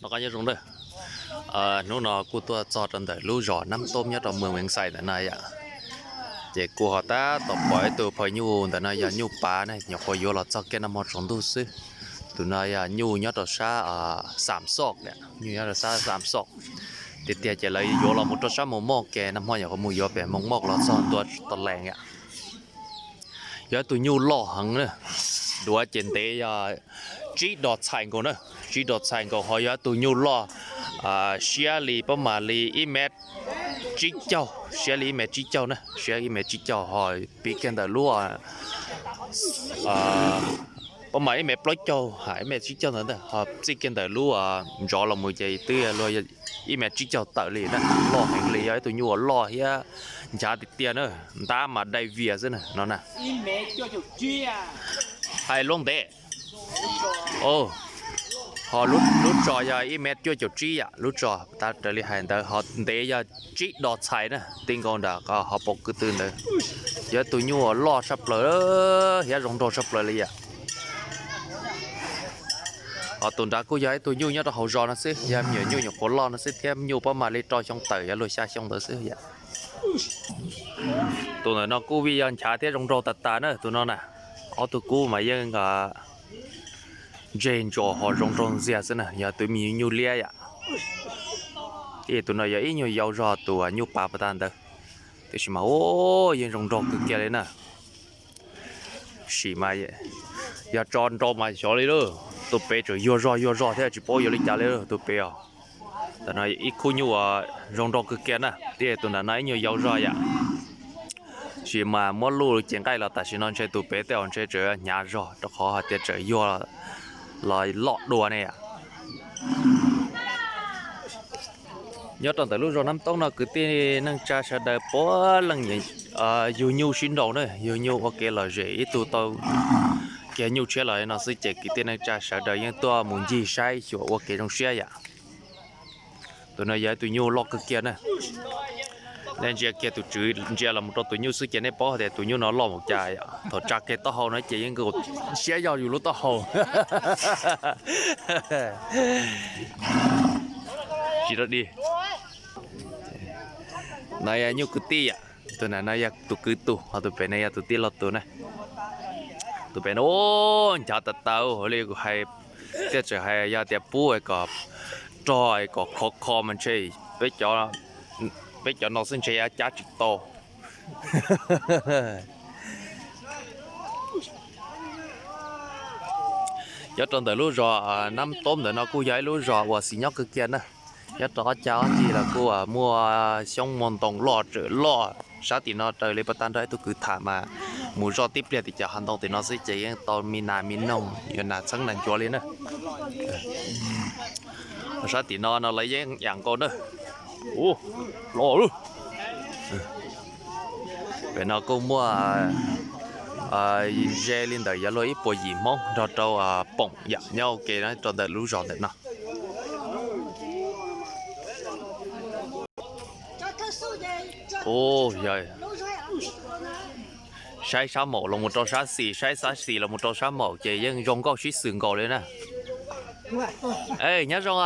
Nyob zoo na, hnub no kuj tuaj txog rau ntawm lub zos Nab Toob nyob rau Moos Vees Xais ntawm no yom. Ces kuj ho tab tom pom ib tug phaj nyuj ntawm no yog nyuj pav ne, nyuam qhuav yuav los txog kiag nag hmo tsaus ntuj xwb. Tus no yog nyuj nyob rau sab Xam Xoj, nyuj nyob rau sab Xam Xoj. Tiag tiag ces lawv yuav los mus rau sab Moos Moj ke, nag hmo nyuam qhuav mus yuav pem Moos Moj los txog ntua tau lees yom. Yog ib tug nyuj loj heev na, duav ces ntev yog tsib dos txhais nkaus na, tsib dos txhais nkaus, ho yog ib tug nyuj loj siab li pab mam li ib mev tsib caug, siab li ib mev tsib caug na, siab ib mev tsib caug ho piv kiag ntawm lub pab mam ib mev plaub caug, ib mev tsib caug ntawd ntag, ho txij kiag ntawm lub ntsov los mus ces twb luag ib mev tsib caug tawm li na, loj heev li, yog ib tug nyuj uas loj thiab nchav tiag tiag na, ntab mas dai vias xwb na no na. Hais lub ntev, ho lub tso yog ib mev cuaj caum tsib yam, lub tso tab raws li hais ntawd, ho ntev yog tsib dos txhais na, ti nkaus nram qhov pob kws tw ntawd. Yog ib tug nyuj uas loj tshaj plaws thiab zoo nraug tshaj plaws li yam. Ho tus nrad kuj yog ib tug nyuj nyob rau hauv zos no xwb, yog me nyuam nyuj nyuam qhuav loj no xwb thiab, nyuj pab mam li rau xyoo tawm, yog luag xya xyoo ntawd xwb yam. Tus ntawm no kuj vim yog nchav thiab zoo nraug tas tas na tus no na. Ob tug kub mas yeej ntseg ntsos ho zoo nraug ntxiag xwb na, yog tus me nyuj liab yam. Tus no yog ib nyuag yau zog tus nyuj pav pas tas ntawd, tiam sis mas yeej zoo nraug kawg kiag li na. Sim mas yog tso nrau mas xyov li lauj, tus pem tseem yuag zog yuag zog thiab tsis paub yuav li cas li tus pem os. Ntawm no ib khub nyuj uas zoo nraug kawg kiag na, tiam sis tus ntawm no ib nyuag yau zog yam. Sim mas muab luj cev nqaij los tam sim no ntshe tus pem tej zaum ntshe tseem hnyav zog rau qhov hais tias tseem yuag los loj dua ne yam. Nyob rau ntawm lub zos Nab Toob no kwv tij neej tsa sawv daws puav leej yug nyuj sib nraus na, yug nyuj ua kev lom zem, ib tug tau kiag nyuj tshiab los no xwb ces kwv tij neej tsa sawv daws yeej tuaj mus ncig saib xyuas ua kev zoo siab yam. Tus no yog ib tug nyuj loj kawg kiag na. Nej ntsia kiag tus tswv ntsia los mus rau tus nyuj xwb ces nej paub hais tias tus nyuj no loj npaum cas yom. Thaum tsa kiag taub hau no ces yeej siab yog yus lub taub hau. Tsis rau dig. No yog nyuj kwv tij yom, tus na no yog tus kwv tus, ho tus pem no yog tus tij laug tus na. Tus pem no nchav tas tas li kuv hais, thiaj tseem hais yog tias pub kom rog kom khov kho mas ntshe peb cov no xwb ntshe cab tsis tau. Nyob rau ntawm lub zos Nab Toob ntawm no kuj yog ib lub zos uas xis nyob kawg kiag na. Nyob rau ob cag ob cig los kuj muaj xyoob muaj ntoo loj tseem loj. Sab tim no raws li pab tag nrho ib tug kwv tham mas mus zoj tib pliag tim cov hav ntoo tim no xwb ces yeej tau me nas me noog, yuav nas txheeb nas ncuav li na. Sab tim no no lawv yeej yam nkaus na. Ua, loj lawm. Pem no kuj muaj ze li ntawm yav luag ib puas yim Hmoob nrog rau poom yam nyob ua ke rau ntawm lub zos ntawm no. Saib sab maum los mus rau sab xis, saib sab xis los mus rau sab maum ces yeej zoo nkauj sib xws nkaus li na. Nyob zoo.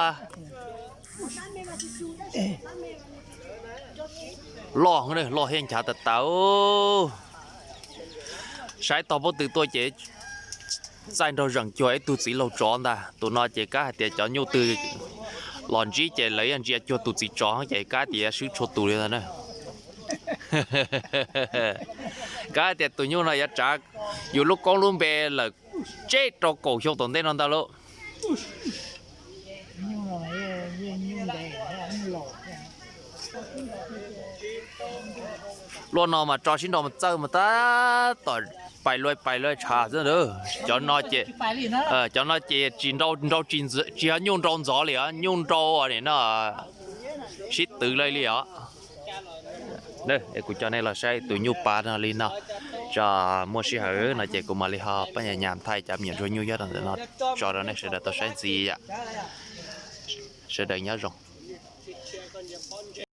Loj, loj thiab nchav tas tas. Saib tog pob tw tuaj ces txaij nraug zeem cuag ib tug txiv laug tsov ntag. Tus no ces kab hais tias cov nyuj twg los ntsib ces lawv yeej ntsia cuag tus txiv tsov ces kab tias swb txhua tus li ntag na. Kab tias tus nyuj no yuav tsav yus lub koob lub npe lawm tseb rau kaum xyoo tom ntej no ntag lauj. Luaj no mas tso sib nraus mas txawj mas tab tom pais luaj pais luaj tshav xwb ntag. Cov no ces, cov no ces tsis nrau, tsis yog nyuj nrau ntxov li os, nyuj nrau nim no sib twv lawm li os. Kuv coj nej los saib tus nyuj pav no li no, tso muaj sij hawm no ces kuv mam li ho pab nyas nyas thaij cov me nyuam ntsuag nyuj nyob rau ntawm no tso rau nej sawv daws tau saib ntxiv yom. Sawv daws nyob zoo.